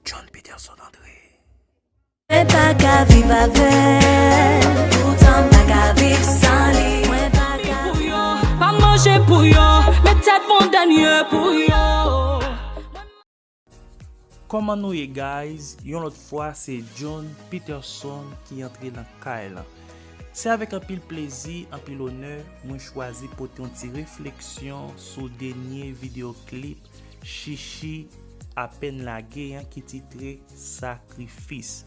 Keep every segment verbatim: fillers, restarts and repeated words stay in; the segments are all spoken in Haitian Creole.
John Peterson André. Mwen pa ka viv avè l, poutan m pa ka viv san li. Mwen pa ka. Pou yo, pa manje pou yo, met tèt montagne pou yo. Kòman nou ye, guys? Yon lòt fwa, se John Peterson ki antre nan kay lan. Se avèk anpil plezi, anpil onè, mwen chwazi pote yon ti refleksyon sou dènye videyo klip Chichi apèn lage an ki titre Sakrifis.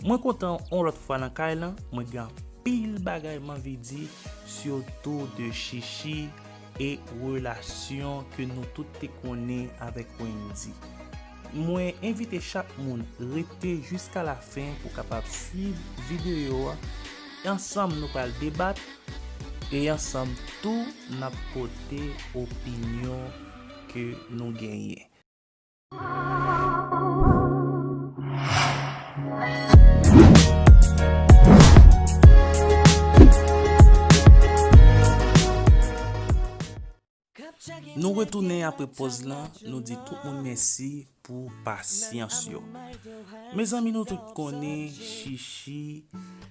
Mwen kontan yon lòt fwa nan kay lan, mwen gen anpil bagay m anvi di, sitou de Chichi e relasyon ke nou tout te konnen avèk Wendy. Mwen envite chak moun rete jiska lafen pou kapab swiv videyo a. Ansanm nou pral debat e ansanm tou n ap pote opinyon ke nou genyen. Nou retounen apre pòz lan, nou di tout moun mèsi pou pasyans yo. Mezanmi, nou tout konnen Chichi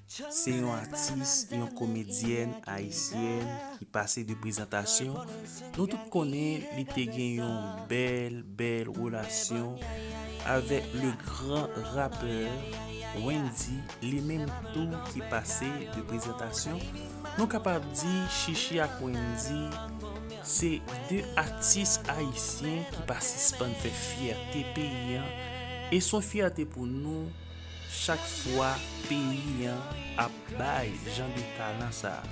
se yon atis, yon komedyèn ayisyèn ki pase de prezantasyon. Nou tout konnen li te gen yon bèl, bèl relasyon avèk le gran rapè Wendy, li menm tou ki pase de prezantasyon. Nou kapab di Chichi ak Wendy se de atis ayisyen ki pa sispann fè fyète peyi an, e se yon fyète pou nou chak fwa peyi an ap bay jan de talan sa a.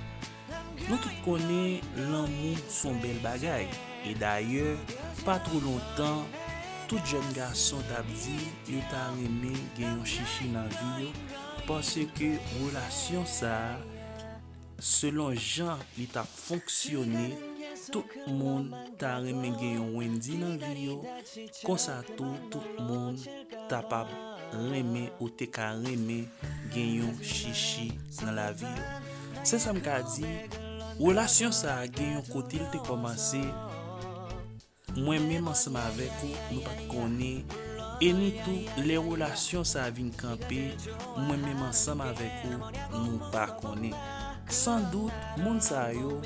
Nou tout konnen lanmou se yon bèl bagay, e dayè, pa twò lontan, tout jèn gason t ap di yo ta renmen gen yon Chichi nan vi yo, paske relasyon sa a, selon jan li t ap fonksyone, tout moun ta renmen gen yon Wendy nan vi yo, konsa tou tout moun ta p ap renmen ou te ka renmen gen yon Chichi nan lavi yo. Se sa m ka di, relasyon sa a gen yon kote l te kòmanse, mwen menm ansanm avèk ou, nou pa t konnen, e ni tou, lè relasyon sa a vin kanpe, mwen menm ansanm avèk ou, nou pa konnen. Sandout, moun sa yo,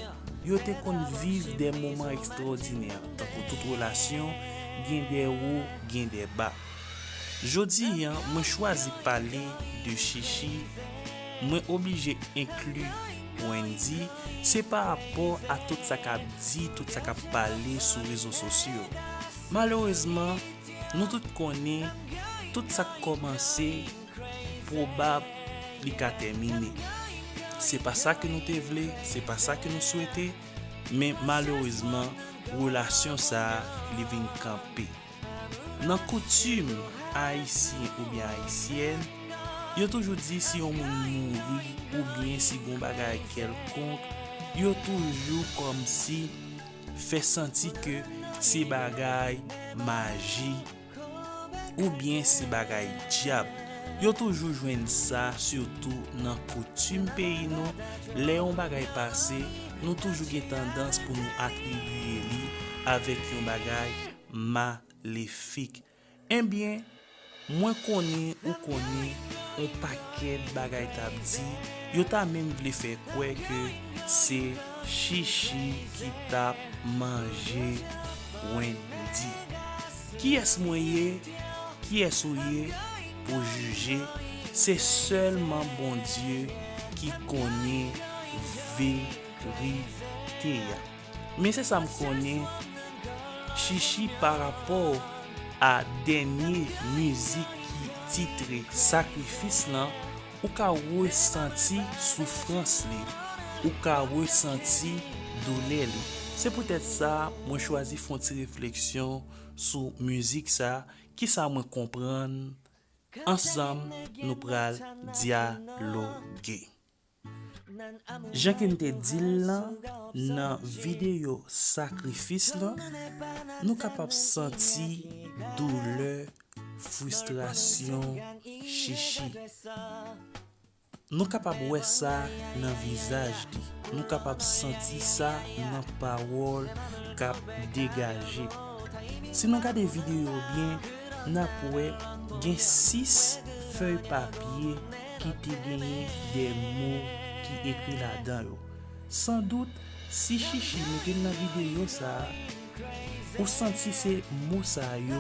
yo te konn viv de moman ekstwòdinè, tankou tout relasyon, gen de wo, gen de ba. Jodi a, mwen chwazi pale de Chichi, mwen oblije enkli Wendy, se pa rapò a tout sa k ap di, tout sa k ap pale sou rezo sosyo. Malerezman, nou tout konnen tout sa k kòmanse, pwobab li ka tèmine. Se pa sa ke nou te vle, se pa sa ke nou swete, men malerezman, relasyon sa a, li vin kanpe. Nan koutim ayisyen oubyen ayisyèn, yo toujou di si yon moun mouri oubyen si gon bagay kèlkonk, yo toujou kòmsi fè santi ke se bagay maji oubyen se bagay dyab. Yo toujou jwenn sa, sitou nan koutim peyi nou. Lè yon bagay pase, nou toujou gen tandans pou nou atribiye li avèk yon bagay malefik. Ebyen, mwen konnen ou konnen yon pakèt bagay t ap di, yo ta menm vle fè kwè ke se Chichi ki t ap manje Wendy. Kiyès mwen ye? Kiyès ou ye pou jije? Se sèlman Bondye ki konnen verite a. Men se sa m konnen, Chichi, pa rapò a dènye mizik ki titre Sakrifis lan, ou ka resanti soufrans li, ou ka resanti doulè li. Se poutèt sa, mwen chwazi fè yon ti refleksyon sou mizik sa, kisa mwen konprann, ansanm nou pral dyaloge. Jan ke m te di l lan, nan videyo Sakrifis lan, nou kapab santi doulè, fristrasyon Chichi. Nou kapab wè sa nan vizaj li. Nou kapab santi sa nan pawòl k ap degaje. Si nou gade videyo byen, n ap wè gen sis fèy papye ki te genyen de mo ki ekri ladan yo. Sandout, si Chichi mete l nan videyo sa a, ou santi se mo sa yo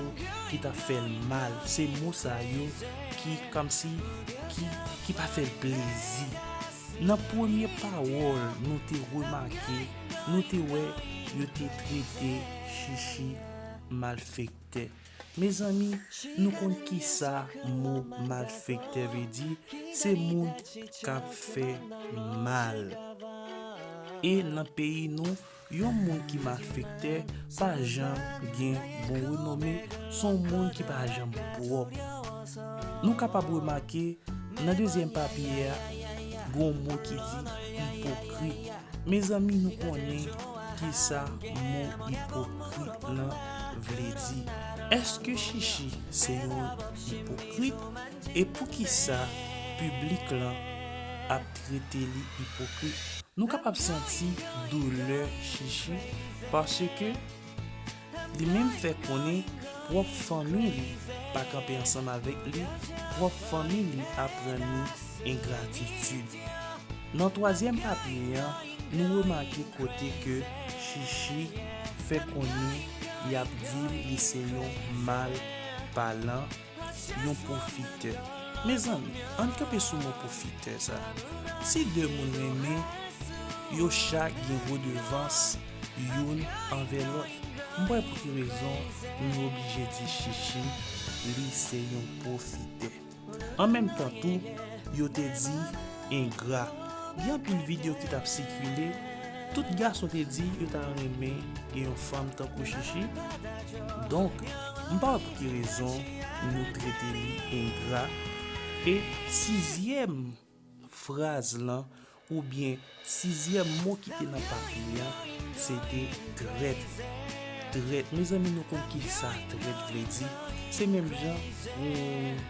ki t ap fè l mal, se mo sa yo ki kòmsi ki, ki pa fè l plezi. Nan premye pawòl nou te remake, nou te wè yo te trete Chichi malfektè. Mezanmi, nou konn kisa mo malfektè vle di, se moun k ap fè mal. E nan peyi nou, yon moun ki malfektè pa janm gen bon renome, se yon moun ki pa janm pwòp. Nou kapab remake nan dezyèm papye a, gen yon mo ki di ipokrit. Mezanmi, nou konnen kisa mo ipokrit lan vle di. Èske Chichi se yon ipokrit? E poukisa piblik lan ap trete li ipokrit? Nou kapab santi doulè Chichi paske li menm fè konnen pwòp fanmi li pa kanpe ansanm avèk li, pwòp fanmi li aprann li engratitid. Nan twazyèm papye an, nou remake kote ke Chichi fè konnen y ap di l li se yon mal palan, yon pwofitè. Mezanmi, ann kanpe sou mo pwofitè sa. Si de moun renmen, yo chak gen redevans youn anvè lòt. M pa wè pou ki rezon nou oblije di Chichi li se yon pwofitè. An menm tan tou, yo te di engra. Gen anpil videyo ki t ap sikile, tout gason te di yo ta renmen gen yon fanm tankou Chichi. Donk, m pa wè pou ki rezon nou trete li engra. E sizyèm fraz lan, oubyen sizyèm mo ki te nan papye a, se te trèt. Trèt, mezanmi, nou konn kisa trèt vle di. Se menm jan, yon,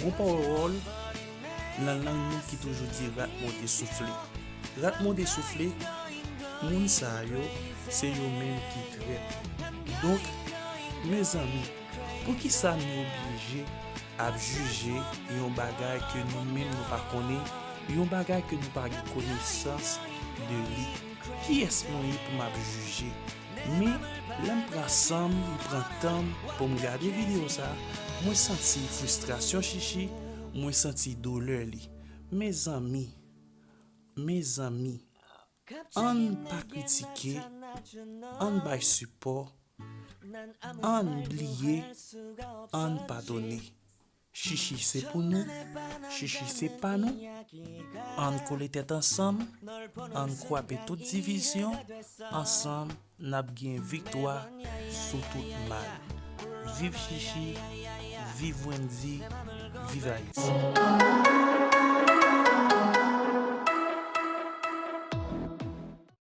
yon pawòl nan lang nou ki toujou di rat mòde soufle. Rat mòde soufle, moun sa yo, se yo menm ki trèt. Donk, mezanmi, poukisa nou oblije ap jije yon bagay ke nou menm nou pa konnen, yon bagay ke nou pa gen konesans de li? Kiyès mwen ye pou m ap jije? Men, lè m pran san m, m pran tan m pou m gade videyo sa, mwen santi fristrasyon Chichi, mwen santi doulè li. Mezanmi, mezanmi, ann pa kritike, ann bay sipò, ann bliye, ann padone. Chichi se pou nou, Chichi se pa nou. Ann kole tèt ansanm, ann kwape tout divizyon, ansanm n ap gen viktwa sou tout mal. Viv Chichi, viv Wendy, viv Ayiti.